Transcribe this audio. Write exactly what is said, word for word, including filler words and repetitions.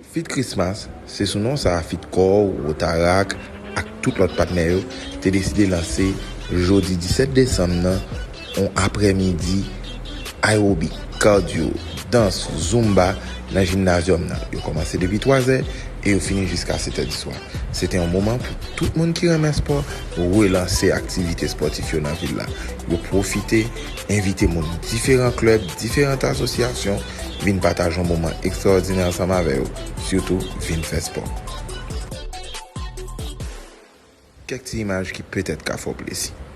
Fit Christmas, se sou non sa a Fit Kò, Rotaract ak tout lòt patnè yo te deside lanse jodi disèt desanm nan yon aprèmidi aerobik, cardio, dans, zumba nan jimnazyòm nan. Yo kòmanse depi twazè e yo fini jiska setè di swa. Se te yon moman pou tout moun ki renmen spò relanse aktivite spòtif yo nan vil la. Yo pwofite envite moun diferan klèb, diferan asosyasyon vin pataje yon moman ekstraòdinè ansanm avè yo, sitou vin fè spò. Kèk ti imaj ki petèt ka fè w plezi.